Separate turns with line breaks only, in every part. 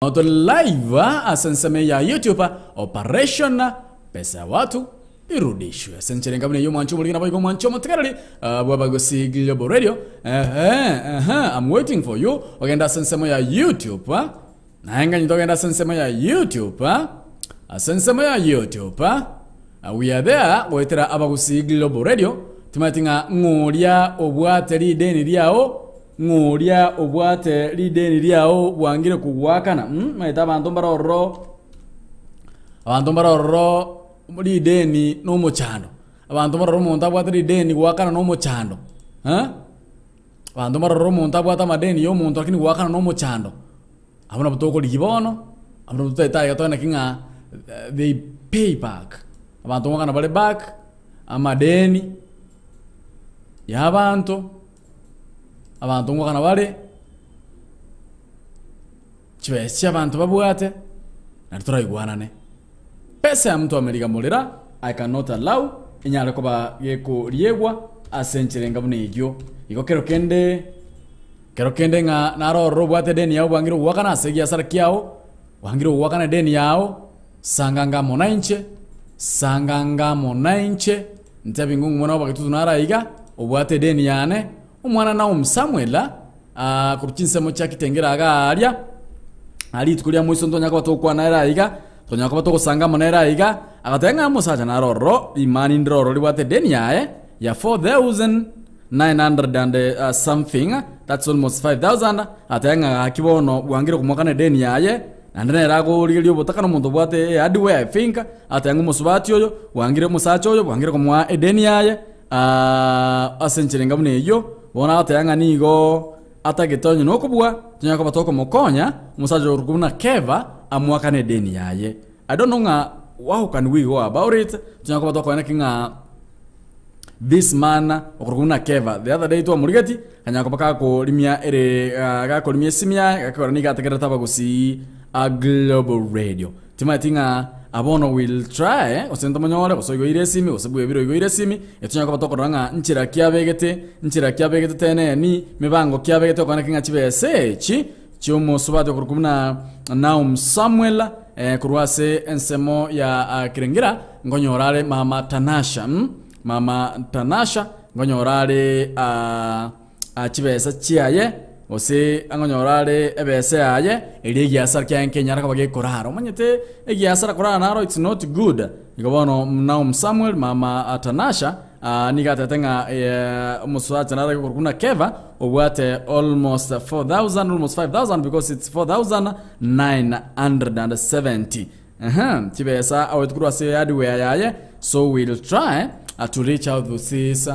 Noto live ase ensemo ya YouTube Operation Pesa ya Watu Irudishwe. Ase enchera enga buna eyio omwanchi omorigi naboigo omwanchi omotegereri ah, bw'Abagusii Global Radio. Ehe, ehe, I'm waiting for you. Ogende ase ensemo ya YouTube. ah. Naye nganyete ogende ase ensemo ya YouTube. ah. Ase ensemo ya YouTube. ah. Ah, we are there goetera Abagusii Global Radio. Timanyeti ng'a ng'oria obwate rideni riao Ng'o oria obwate rideni riao bwangire kogoakana? Mm, maete abanto mbare ororo, abanto mbare ororo rideni na omochando. Abanto mbare ororo omonto abwate rideni goakana na omochando eh? Abanto mbare ororo omonto abwate amadeni ya omonto lakini goakana na omochando. Abwo nabo tokorigia bono, abwo nabo totaete aiga toeneki ng'a they pay back. Abanto ngoakana bare back amadeni ya abanto. Abanto ngokana bare, chibesa chi'abanto babwate, naende toraigwanane. Pesa ya mtu ameriga morera, I cannot allow enyare koba gekoriegwa ase enchera enga buna eyio. Igo kero kende, kero kende ng'a naro ororo obwate edeni yao bwangire gogoakana ase egiasara kiao, bwangire gogoakana edeni yao, sanga anga amo nainche, sanga anga amo nainche. Ntebi ng'o omwana w'abagetutu naro aiga, obwate edeni yane, omwana Naomi Samuel, aa, korwa chinsemo chia Kitengela iga aaria, aa rituko ria moiso ntonyare koba togokwana ere aiga, tonyare koba togosanga amo nere aiga, agateba ng'a omosacha naro ororo, rimani ndire ororo ribwate edeni yaye ya 4900 and uh, something, that's almost 5000, agateba ng'a gaki bono bwangire komoakana edeni yaye, Naende nere akorigereria obotaka nomonto obwate ehardware I think, agateba ng'a omosubati oyo bwangire omosacha oyo bwangire komoa edeni yaye ase enchera enga buna eyio, bono agateba ng'a nigo atagete onye nokobua tonyare koba tokomokonya omosacha oyo orokwa buna Keva amoakane edeni yaye. I don't know ng'a how can we go about it, tonyare koba tokonya naki ng'a This man okorokwa buna Keva, the other day twamorigeti, akanyara koba gakorimia ere gakorimia esimi yaye, gakora nigo ategererete abagusii a Global Radio. Timanyeti ng'a abono will try gose ntomonyore gose oigoire esimi gose bwebire oigoire esimi, etonyare koba tokorora ng'a nchera ki abegete, nchera ki abegete teneni, mibango ki abegete okonyora ki ng'a chibesa echi chi'omosubati okorokwa buna Naum Samuel eh, korwa ase ensemo ya ah, Kirengera nkonyora are mama Tanasha mm? mama Tanasha nkonyora are ah, ah, chibesa chiaye gose angonyora are ebesa yaye eria egiasara kiaye nkenyara koba gekorara omanyete egiasara korara naro it's not good igo bono Naum Samuel mama ah, Tanasha Aa nigo atete ng'a eh, omosacha nare okorokwa buna Keva obwate almost 4000 almost 5000 because it's 4970 Ehe, chibesa awete korwa ase hardware yaye so we'll try uh, to reach out to this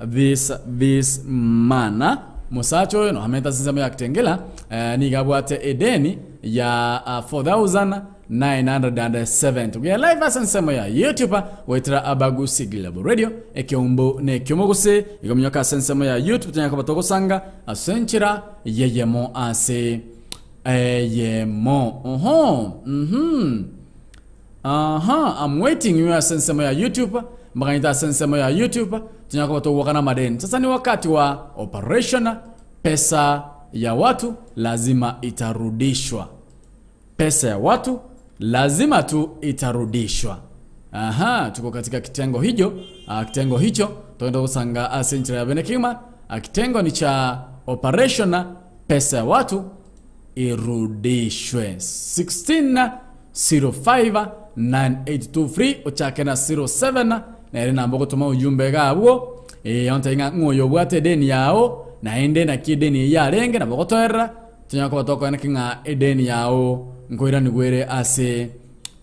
this this man mosacha oyo noamete ase ensemo ya Kitengela eh, nigo abwate edeni ya uh, 4000 970. We are live ase ensemo ya YouTube goetera Abagusi Global Radio ekeumbu na ekiomo gose igo minyoka ase ensemo ya YouTube tonyare koba togosanga ase enchera yeyemo ase eyemo. Oho, mhm. Aha, I'm waiting you ase ensemo ya YouTube mbaganyete ase ensemo ya YouTube tonyare koba togwakana amadeni. Sasa ni wakati wa operation pesa ya watu lazima itarudishwa. Pesa ya watu lazima tu itarudishwa. Aha, tuko katika kitengo hicho, ah, kitengo hicho togenda gosanga ase enchera ya bene kegima. Ah, kitengo ni cha operation pesa ya watu irudishwe 1605 9823 ochake na 07 nere namba ogotoma ujumbe iga abwo eh, onte ng'a ng'o oyo obwate edeni yao naende naki edeni eyio yarenge nabo ogotoerera Tonyare koba tokoeneka ng'a edeni yao nkoiranigwa ere ase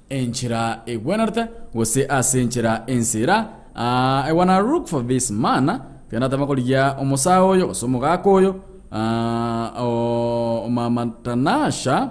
enchera egwenerete gose ase enchera ensera. Ah, I wanna look for this man. Tiga natema korigia omosae oyo gose omogaka oyo ah, o mama Tanasha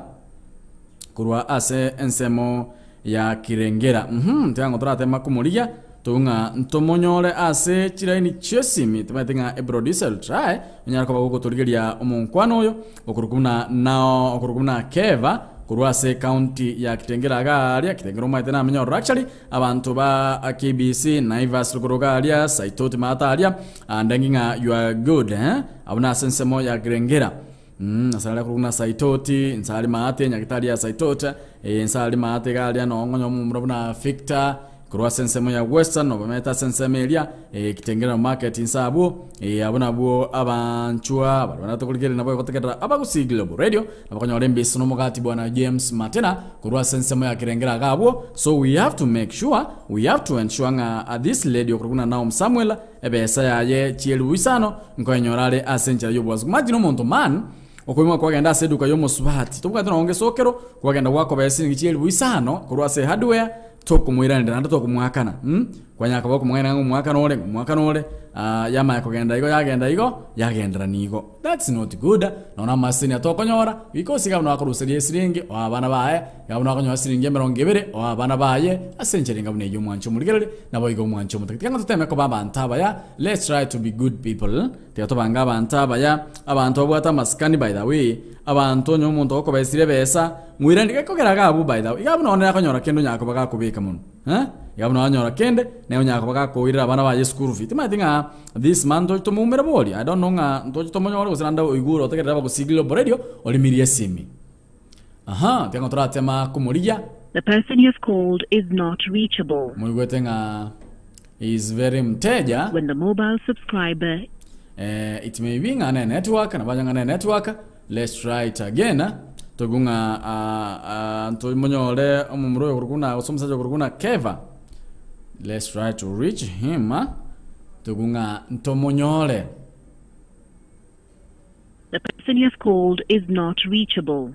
korwa ase ensemo ya Kirengera. Mhm, tiga ng'o toratema komorigia toigwe ng'a ntomonyore ase chilaini chi'esimi, tomaete ng'a eproducer will try onyare koba gogotorigeria omonkwano oyo okorokwa buna nao okorokwa buna Keva korwa ase county ya Kitengela iga aria, Kitengela omaete namenye ororo actually abanto ba KBC, Naivas rogoro iga aria, Saitoti maate aria, ah, ndengi ng'a you are good eh, abwo nase ensemo ya Kirengera. Mm, ase aria korwa na Saitoti, nse aria maate, nyagetari ya Saitoti, eh, nse aria maate iga aria noo ng'onye omomura buna Victor, korwa ase ensemo ya Western, obamete ase ensemo eria, eh, Kitengela market nse abwo, eh, abwo nabwo abanchwa baria baratoke korigereria nabo gotegerera Abagusii Global Radio, nabo konyora embisi na omogati bwana James Matena, korwa ase ensemo ya Kirengera iga abwo, so we have to make sure, we have to ensure ng'a this lady okorokwa buna Naom Samuel, Ebesa yaye chi'elifu isano nkoyenyora are ase enchera y'obwansu. Imagine omonto man okoimoka kwagenda ase eduka y'omosubati tobwati nonye ngesokero kwagenda gwakobea esiringi chi'elifu isano korwa ase hardware tokomoiraneria naende tokomoakana mh kwanyara koba okomong'aina ng'a omoakana ore omoakana ore ah yamanya kogenda igo yagenda igo yagenderana igo. That's not good nonya amaseseni atokonyora because iga buna akoruseria esiringi oa abana baye iga buna akonyora siringi emerongo ebere oa abana baye ase enchera enga buna eyio omwanche omorigereria naboigo omwanche omotake tiga ng'a toteme koba abanto abaya let's try to be good people tiga tobange abanto abaya abanto babwate amasikani by the way abanto onye omonto ogokobesire ebesa moiranie gekogera iga abwo by the way iga abwo nonye akonyora kende onyara koba gakobeka mono. Eh, iga buna wanyora kende, naye onyara koba gakoirera abana baye school fee. Timanyeti ng'a this man ntoche tomoumere bori, I don't know ng'a ntoche tomonyore gose naende oigure otegerere abagusii Global Radio orimirie esimi. Aha, tiga ng'a toratema komorigia.
The person you have called is not reachable.
Moigwete ng'a he is very mteja.
When the mobile subscriber.
Eh, it may be ng'a ne network, nabanya ng'a ne network. Let's try it again. Toigwe ng'a ah, ah, ntomonyore omomura oyo okorokwa buna gose omosacha okorokwa buna Keva. Let's try to reach him. Toigwe ng'a ntomonyore.
The person you have called is not reachable.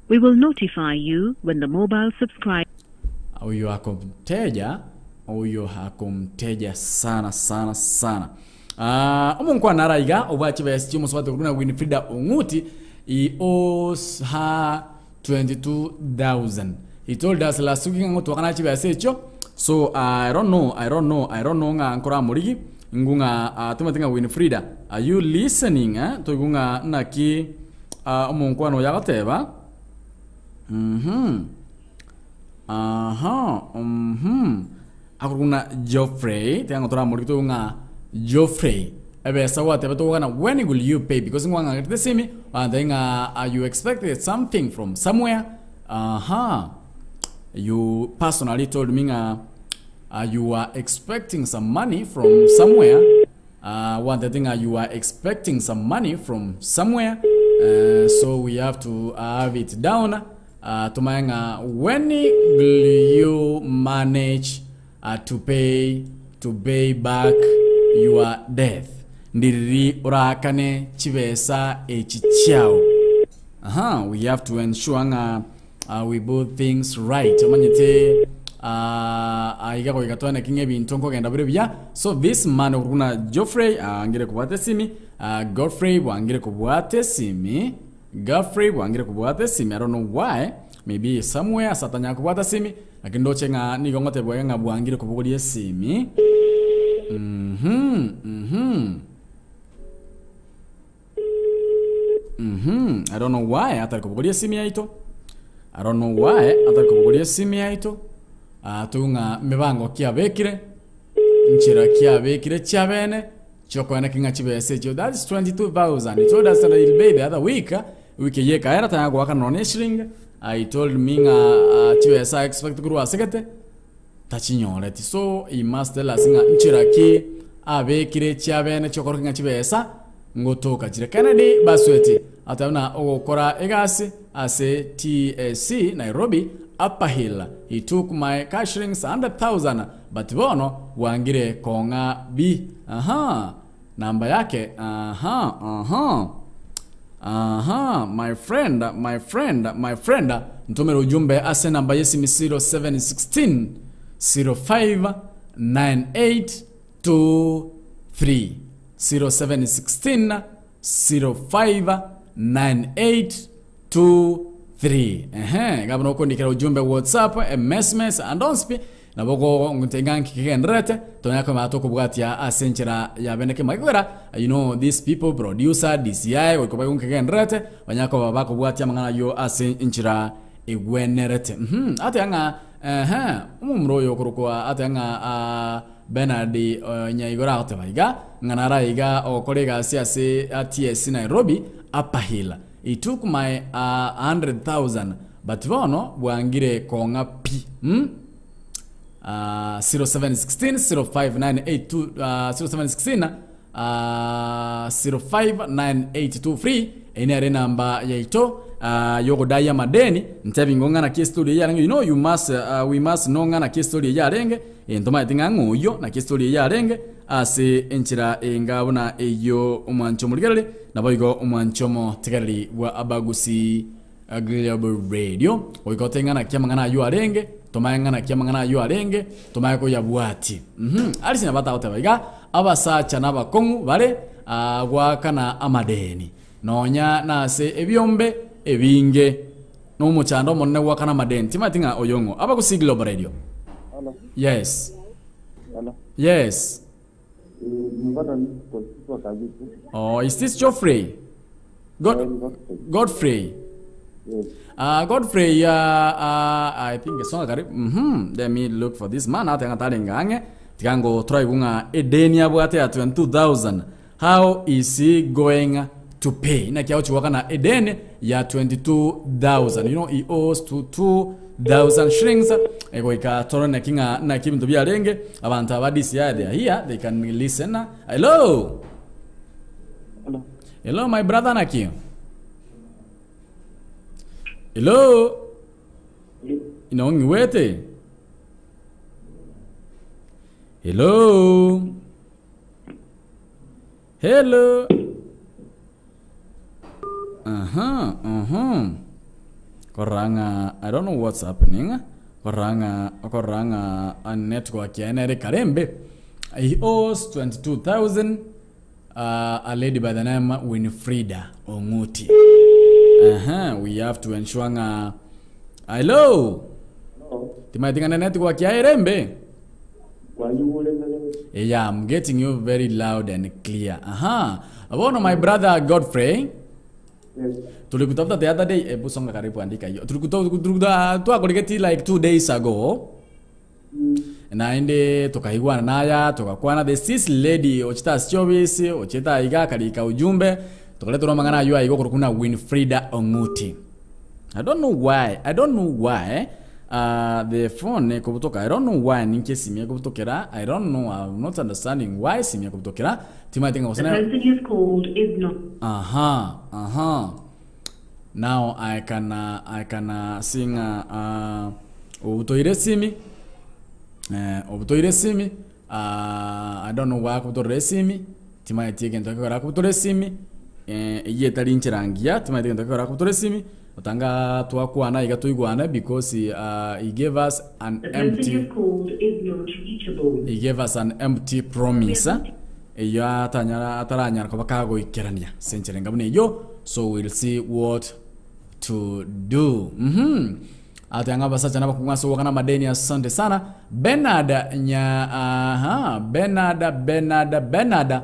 We will notify you when the mobile subscriber.
Huyo ako mteja, huyo ako mteja sana sana sana. Ah, omonkwana ara iga obwa chibesa chi'omosubati okorokwa buna Winfrida Ong'uti he owes her 22,000 he told us last week ng'a ngotwakana chibesa echio so I don't know, I don't know, I don't know ng'a nkoramorigi ng'u ng'a ah, tomanyete ng'a Winfrida are you listening eh? Toigwe ng'a naki ah, omonkwana oyo agoteba mhm Aha, mhm. Akorokwa ng'a Geoffrey, tiga ng'a toramorike toigwe ng'a Geoffrey. Ebesa gwatebete gokana when will you pay because ngwang'akerete esimi, ogantebia ng'a ah, you expected something from somewhere. Aha. You personally told me ng'a ah, you are expecting some money from somewhere. Ah, gwantebete ng'a you are expecting some money from somewhere. Eh, so we have to have it down. Ah, tomanye ng'a when will you manage ah, to pay to pay back your debt ndiriri orakane chibesa echi chiao aha we have to ensure ng'a ah, we do things right omanyete ah, aiga goika twaneki ng'a ebinto nkogenda bire buya so this man okorokwa buna Geoffrey ah, angire kobwata esimi ah, Godfrey bwangire kobwata esimi Godfrey bwangire kobwata esimi I don't know why maybe somewhere ase atanyara kobwata esimi lakini ndoche ng'a nigo ngotebigwa iga ng'a bwangire kobogoria esimi mhm mhm mhm I don't know why atari kobogoria esimi yaito I don't know why atari kobogoria esimi yaito ah toigwe ng'a mibango ki abekire Nchera ki abekire chiabene chiokoeneka ng'a chibesa echio that is 22,000 he told us that he'll pay the other week wiki eyio ekaera tanya goakana nonya eshiringi he told me ng'a ah, chibesa expect korwa asegete tachinyoreti so he must tell us ng'a nchera ki abekire chiabene chiokorokia ng'a chibesa ngotoka chire Kennedy Basweti ateba buna ogokora egasi ase TSC Nairobi Upper Hill he took my cash shillings 100,000 But bono bwangire kong'a bi aha namba yake aha aha aha my friend my friend my friend ntomere ujumbe ase namba yesimi 0716 05 98 23 0716 05 98 23 ehe iga buna okondikera ujumbe whatsapp emesmes and onspi nabo gotenga nki kegendererete tonya komanya tokobwatia ase enchera ya bene kemo ekogera you know these people producer DCI goika baigwe nkegendererete banya koba bakobwatia amang'ana ayio ase enchera egwenerete mhm ateba ng'a ehe omomura oyo okorokwa ateba ng'a ah, Bernard eh, Nyaigoro agoteba iga ng'a nara iga ogokora egasi ase TSC Nairobi. Upper Hill. He took my 100,000 but bono bwangire kong'a pi. Mm? 0716 05982 0716 059823 Eye nere enamba yaito yogodai amadeni ntebi ngo ng'a naki estory eye yarenge you know you must we must know ng'a naki estory eye yarenge eh ntomaeti ng'a ng'o oyio naki estory eye yarenge ase enchera enga buna eyio omwancho omorigereri naboigo omwancho omotegereri bwa Abagusii Global Radio goika otebe ng'a naki amang'ana ayio arenge tomanye ng'a naki amang'ana ayio arenge tomanye koyabwatia mh Alice nabo atagoteba iga abasacha na abakong'u bare goakana amadeni nonya nase ebiombe ebinge na omochando omonene goakana amadeni timanyeti ng'a oyo ng'o Abagusii Global Radio
Hello.
yes
Hello.
yes
Eh, nimepata kwa kabisa.
Oh, is this Geoffrey? God,
Eh, ni Godfrey.
Godfrey.
Yes.
Godfrey, I think songa karibu. Let me look for this man. Ate ngatari ngange. Tikango try kunga edeni abwate ya 22,000. How is he going to pay? Naki aochiwaka na edeni ya 22,000. You know, he owes to 2,000 shillings. Egoika toro naki ng'a naki ebinto biarenge. Abanto aba DCI they are here. They can listen. Hello.
Hello.
Hello my brother naki. Hello. Inong'iwete. Hello. Hello. Aha, aha. Koranga, I don't know what's happening. Koranga, koranga a network ya nere karembe. He owes 22,000 a lady by the name Winfrida Ong'uti. Aha, we have to ensure nga Hello.
Hello.
Timaitingana network ya erembe.
Kwanyugure
Yeah, I'm getting you very loud and clear. Aha. Bono my brother Godfrey.
Yes.
Tulikutafuta the other day, hebu songa karibu andika hiyo. Tulikuta tulikuta twakorigeti like 2 days ago. Naende tukaigwana naya tukakwana the sis lady ochita service ochita iga karika ujumbe tukaletwa mang'ana ayo aigo kuna Winfrida Ong'uti. I don't know why. I don't know why. The phone ekubutoka. I don't know why ninki simu ekubutokera. I don't know. I'm not understanding why simu ekubutokera. Timatinga
The
kusana.
person you've called is not.
Aha, aha. Now I can sing obutoire simi. Obutoire simi. I don't know why kubutorera esimi. Timaeti egento ekegora kubutora esimi. Eyio etari nchera ngiya, timaeti egento ekegora kubutora esimi. Otanga twakwana iga toigwane because he gave us an
The person
empty
you've called is not reachable.
he gave us an empty promise eyio atanyara ataranyara koba kagoikerania ase enchera enga buna eyio so we'll see what to do. Atanga abasacha n'abakungu ase ogokana amadeni asante sana Bernard nya aha Bernard Bernard Bernard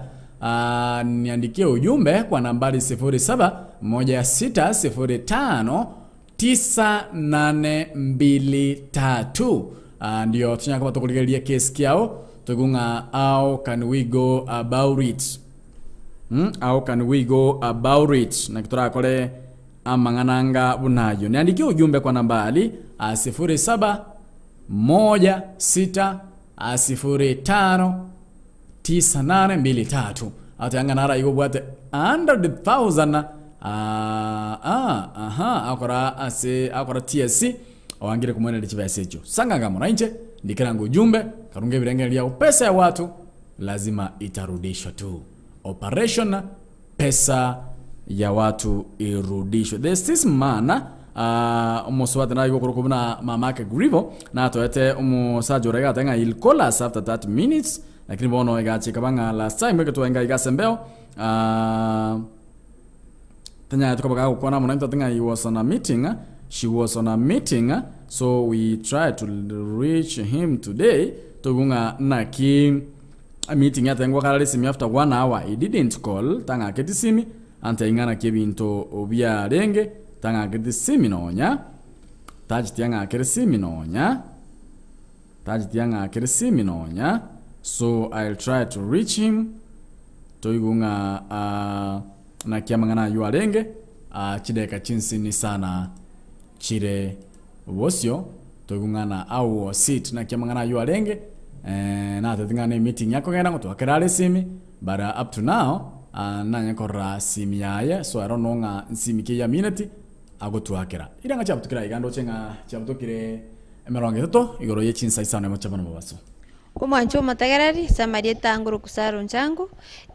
niandikie ujumbe kwa nambari 071605 9823 ndio tunyaka tukurigeria case kiao tugunga how can we go about it How can we go about it na turakore amang'ananga bunayo niandikie ujumbe kwa nambari 0716 05 9823 atanga nara igo bwate 100,000 aha akora ase akora TSC owangire kumwenera chibesa echo sanganga mwananche ndikiranga ujumbe karunge birengereria pesa ya watu lazima itarudishwa tu operation pesa ya watu irudishwe there's this man omosubate nari gokoro kubuna mamake grivo natoete omosaja oria gateng'a he'll call us after 30 minutes lakini bono egachika bang'a last time eketwenga igasembeo tanya tukabaga gukwana muno ntatinga he was on a meeting she was on a meeting so we tried to reach him today tugunga naki a meeting yatengwa karare simi after one hour he didn't call tanga keti simi ante ingana kebinto obyarenge tanga keti simi nonya tajitia ng'akere simi nonya tajitia ng'akere simi nonya so I'll try to reach him toigunga Naki amang'ana ayio arenge, aa chidakika chinsini sana chire bosio, toigwe ng'a na how was it, naki amang'ana ayio arenge, eh, natebeti ng'a ne emeeting akogenda ngotwakera are esimi, but up to now, nanye korora simi yaye, so I don't know ng'a nsimi ki eyio amineti agotwakera. Ira ng'a chiabutukire aiga ndoche ng'a chiabutukire emerongo etato igoro ye chinsa isano emo chia bono mobaso.
Omwanche omotegereri, ase amarieta angoro Kusaro Nchangu,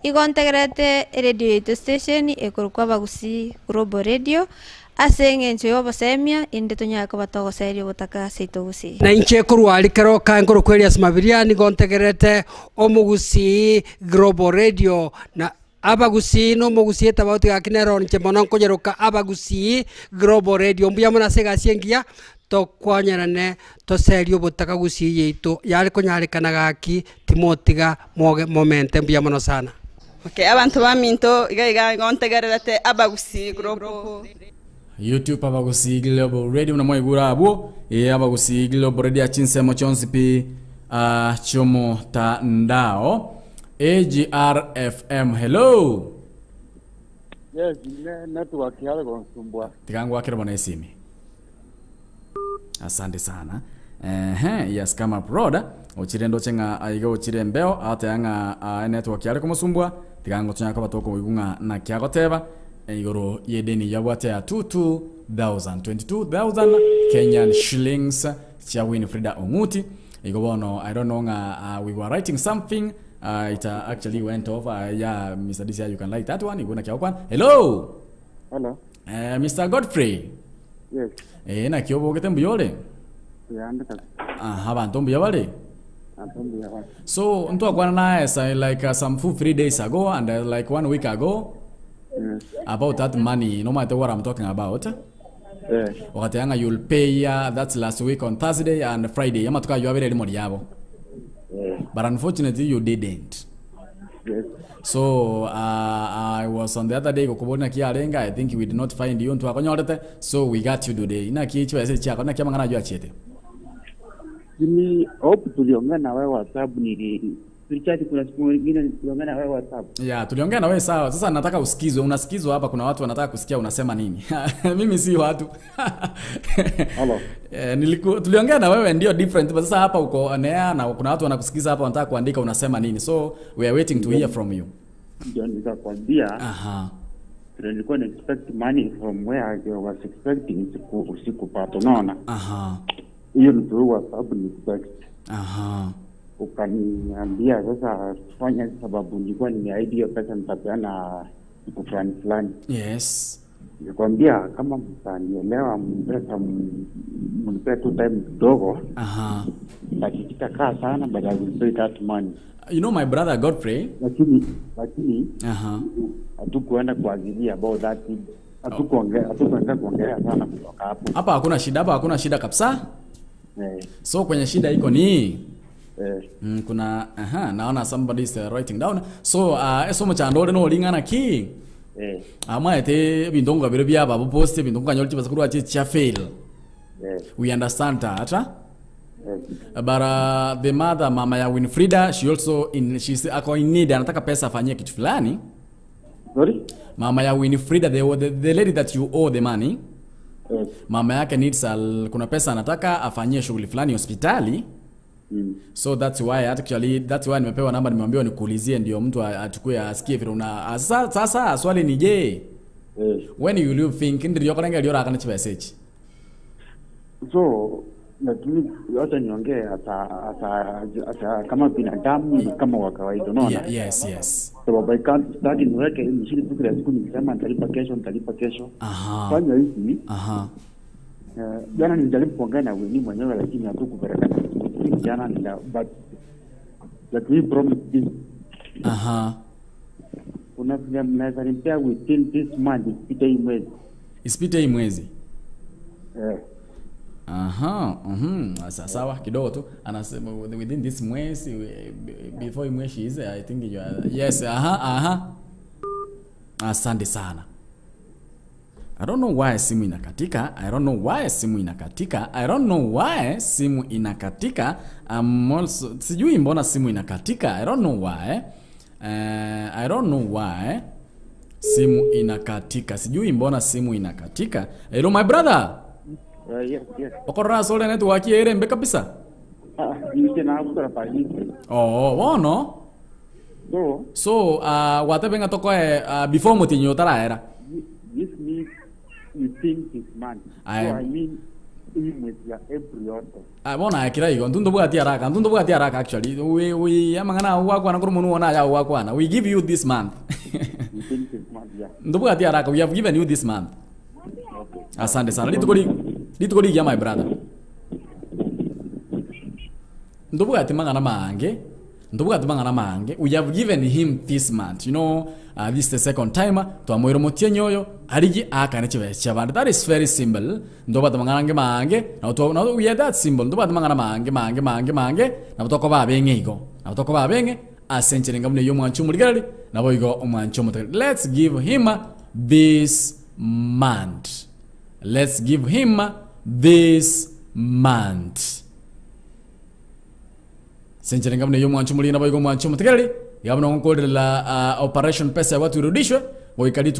igo ntegererete eredio yaito station ekorokwa Abagusii Global Radio, ase eng'encho y'obosemia inde tonyare koba togoseria obotaka ase aito Gusii.
Na inche korwa aria keroka nkorokwa Elias Mabiria nigo ntegererete Omogusii Global Radio na Abagusii na Omogusii etabauti gaki nero inche mono nkonyeroka Abagusii Global Radio. Mbuya mono ase egasi engiya Tokonyerane toserie obotaka gusii yaito, yare konyarekana gaki timotiga moge momente mbuya mono sana.
Okay, abanto baminto iga iga igo ntegererete Abagusii Global.
YouTube Abagusii Global Radio buna mwaigure abwo ee Abagusii Global Radio ya chinsemo chionsi pi ah, chiomotandao AGRFM hello
Yes, ne network yare gonsumbua.
tiga ngwakere bono esimi Asante sana. Ehe, he has come abroad. Ochire ndoche ng'a aiga ochire embeo, ateba ng'a ah, network yare komosumbua, tiga ngotonya koba tokoigwa ng'a naki agoteba igoro y'edeni eyio abwate ya 22,000, 22,000 Kenyan shillings chia Winfrida Ong'uti. Igo bono I don't know ng'a ah, we were writing something ah, it ah, actually went off. Ah, yeah, Mr. DCI, you can like that one. Igo naki agokwana. Hello!
Hello.
Eh, Mr. Godfrey.
Yes.
Eh, naki obogete mbuya ore?
Mbuya ande kabisa.
Aha, abanto mbuya bare?
Abanto mbuya bare.
So, ntwakwana naye sa, like uh, some few three days ago and uh, like one week ago
Yes.
about that money. No matter what I'm talking about.
Eh.
Ogateba ng'a you'll pay uh, that's last week on Thursday and Friday. Amatuko ayio abere erimo riabo.
Eh.
But unfortunately you didn't.
Yes.
So uh, I was on the other day gokobori naki yarenge I think we did not find you ntwakonyorete so we got you today naki chibesa chiako naki amang'ana ayio achiete
Jimmy, hope tuliongea na wewe WhatsApp nili tulichati kuna siku nyingine tuliongea na wewe WhatsApp.
Yeah, tuliongea na wewe sawa. Sasa nataka usikizwe. Unasikizwa hapa, kuna watu wanataka kusikia unasema nini. Mimi si watu.
Hello.
Eh, niliku, tuliongea na wewe ndio different but sasa hapa uko on air na kuna watu wanakusikiza hapa wanataka kuandika unasema nini. So we are waiting to hear from you.
Ndio nikakwambia
Aha.
vile nilikuwa na expect money from where I was expecting siku sikupata, unaona?
Aha.
Hiyo ni through WhatsApp ni text.
Aha.
Ukaniambia sasa fanya sababu nilikuwa nimeahidi hiyo pesa nitapeana siku fulani fulani.
Yes.
Nikwambia kama mtanielewa pesa mnipe tu time kidogo,
Aha.
lakini sitakaa sana but I will pay that money.
You know my brother Godfrey.
Lakini lakini
Aha.
hatukuenda kuagilia about that, hatukuongea hatukuenda kuongelea sana kutoka hapo.
Hapa hakuna shida, hapa hakuna shida kabisa.
Eh,
So kwenye shida iko ni
eh,
Mm, kuna aha, naona somebody is uh, writing down so uh, esomo chandore no ring'ana ki
eh,
amaete ebinto ngabire biaba post ebinto nkanyora chibesa korwa chi chia fail
eh,
we understand that huh?
eh.
but uh, the mother mama ya Winfrida she also in she's ako in need anataka pesa afanyie kitu fulani
Sorry?
mama ya Winfrida the, the, the lady that you owe the money
Eh,
mama yake needs a, kuna pesa anataka afanyie shughuli fulani hospitali
mm.
so that's why actually that's why nimepewa namba nimeambiwa nikuulizie ndio mtu a- achukue asikie vile una sasa, sasa swali ni je
Eh.
when will you think ndirio korenga rio rakana chibesa echi
So lakini wacha niongee hata hata hata kama binadamu na kama wa kawaida unaona?
yeah, yes yes
Sababu I can't start niweke mshiri tu kila siku nikisema nitalipa kesho nitalipa kesho.
aha
Fanya hivi
aha
eh, jana nilijaribu kuongea na Winnie mwenyewe lakini hatukupelekana vizuri jana nila but but we promise this
aha
kuna vile mnaweza nipea within this month isipite hii mwezi
isipite hii mwezi
eh,
aha mhm Sa- sawa kidogo tu anasema within this mwezi eh, before hii mwezi is i think you are, yes aha aha asante sana I don't know why simu inakatika. I don't know why simu inakatika. I don't know why simu inakatika. I'm also sijui mbona simu inakatika. I don't know why. I don't know why. Simu inakatika. Sijui mbona simu inakatika. Hello my brother.
Yes, yes.
Okorora ase ore network ere embe kabisa.
Ah, inche nagukora pa inche.
Oo, bono.
So,
So, gwatebe ng'a tokoe before omotienyi oyo otaraera.
This means you think this month. So
Aye.
I mean hii mwezi ya April yote.
Ah, bono aye kera igo, intwe ntobwati haraka, intwe ntobwati haraka actually. We, we, amang'ana ao gwakwana korwa omonwe one aye ao gwakwana. We give you this month.
Within this month, yeah.
Ntobwati haraka, we have given you this month.
Okay.
Asante sana. Rituko ri rituko rigiya my brother. Ntobwati mang'ana mange, ntobwati mang'ana mange, we have given him this month, you know, this is the second time twamoire omotienyi oyo arigie aakane chibesa chiabande, that is very simple, ntobwate mang'ana ange mange, nabo twa nabo we are that simple, ntobwate mang'ana mange mange mange mange, nabo tokoba abeng'e igo, nabo tokoba abeng'e ase enchera enga buna eyio omwanchi omorigereri, naboigo omwanchi omotegereri, let's give him this month, let's give him this month. Ase enchera enga buna eyio omwancho omoriri naboigo omwancho omotegereri, iga buna ogokorerera operation pesa ya watu irudishwe, goika rituko.